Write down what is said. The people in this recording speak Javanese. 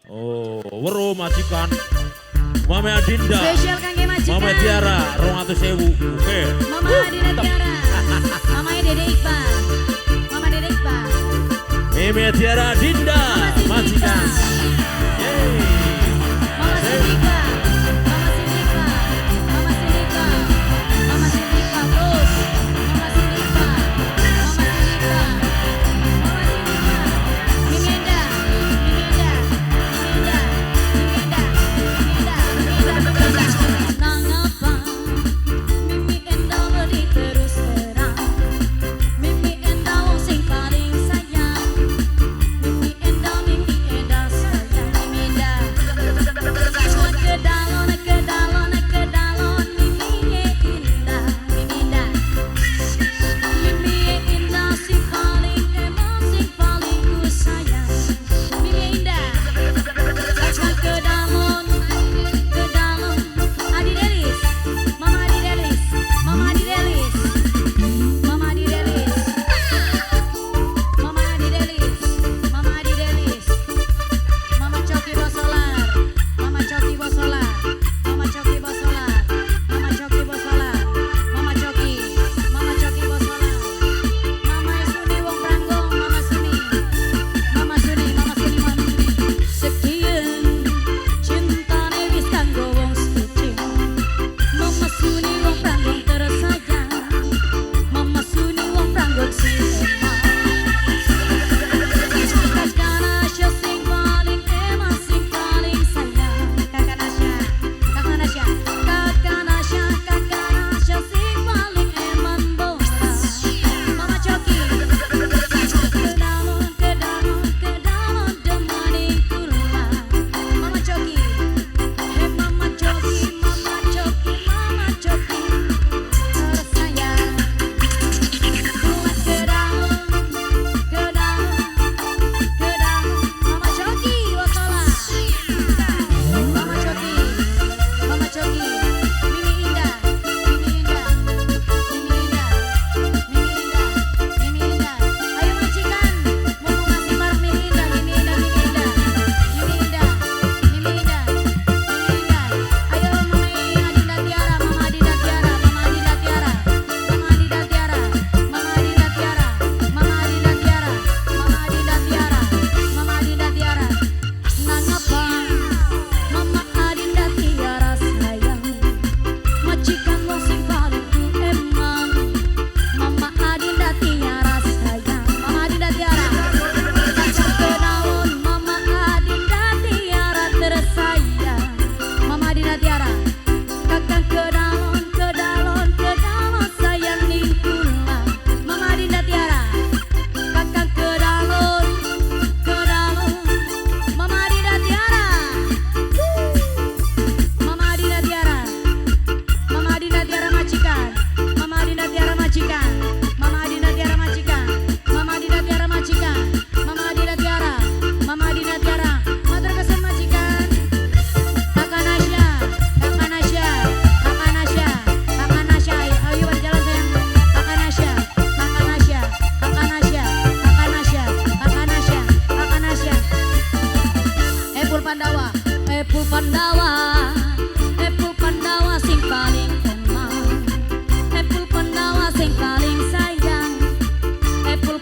Oh, weruh majikan. Mama Adinda. Spesial kangge majikan. Mama Tiara 200.000. Oke. Mama Adinda Tiara. Mamanya Dede Iqbal. Mama Dede Iqbal. Mimi Tiara Dinda Mama Cindy majikan. Iqbal. Yeay. Mama Cindy Iqbal. Mama Cindy Iqbal. Mama Cindy Iqbal. Mama Cindy Iqbal terus. Mama Cindy Iqbal. Mama Cindy Iqbal. Mama Cindy Iqbal. Mimi Enda. Mimi Enda. Mimi Enda. Mimi Enda. Mimi Enda. Mimi Enda. Mimi Enda. Nangapa Mimi Enda wedi terus terang. Mimi Enda wong sing paling sayang. Mimi Enda, Mimi Enda sayang. Mimi Enda. Kuat kedalon, kedalon, kedalon. Mimi Indah, Mimi Indah. Mimi Indah sing paling emang sing paling ku sayang. Mimi Indah. Kakak kedalon, kedalon. Adi Delis, Mama Adi Delis, Mama Adi Delis, Mama Adi Delis, Mama Adi Delis, Mama Adi Delis, Mama Coki Bosolar, Mama Coki Bosolar, Mama Coki Bosolar, Mama Coki Bosolar, Mama Coki, Mama Coki Bosolar, Mama Suni Wong Pranggong, Mama Suni, Mama Suni, Mama Suni, Mama Suni. Sekian cintane wis kanggo wong suci. Mama Suni Wong Pranggong tersayang. Mama Suni Wong Pranggong sing emang. Kakak Nasya sing paling emang sing paling sayang. Kakak Nasya, Kakak Nasya, Kakak Nasya, Kakak Nasya sing paling eman bola. Mama Coki. Kedalon, kedalon, kedalon demani kula. Mama Coki. Hey Mama Coki, Mama Coki, Mama Coki tersayang. Kuat kedalon, kedalon, kedalon. Mama Coki wasola. Mama Coki, Mama Coki, Mimi Indah, Mimi Indah, Mimi Indah, Mimi Indah, Mimi Indah. Ayo majikan, mumpung masih bareng Mimi Indah, Mimi Indah, Mimi Indah, Mimi Indah, Mimi Indah, Mimi Indah. Ayo Mama Adinda Tiara, Mama Adinda Tiara, Mama Adinda Tiara, Mama Adinda Tiara, Mama Adinda Tiara, Mama Adinda Tiara, Mama Adinda Tiara, Mama Adinda Tiara. Nangapa Mama Adinda Tiara sayang. Majikan wong sing paling ku emang. Mama Adinda Tiara sayang. Mama Adinda Tiara. Kakak kedalon Mama Adinda Tiara tersayang. Mama Adinda Tiara. Kakak kedalon, kedalon, kedalon sayang ning kula. Mama Adinda Tiara. Kakak kedalon, kedalon. Mama Adinda Tiara. Mama Adinda Tiara. Mama Adinda Tiara majikan. Mama Adinda Tiara majikan. Mama Adinda Tiara majikan. Mama Adinda Tiara majikan. Mama Adinda Tiara. Mama Adinda Tiara. Matur kesun majikan. Kakak Nasya, Kakak Nasya, Kakak Nasya, Kakak Nasya. Ayo berjalan sayang. Kakak Nasya, Kakak Nasya, Kakak Nasya, Kakak Nasya, Kakak Nasya, Kakak Nasya. Epul Pandawa, Epul Pandawa, Epul Pandawa sing paling emang. Epul Pandawa sing paling sayang. Epul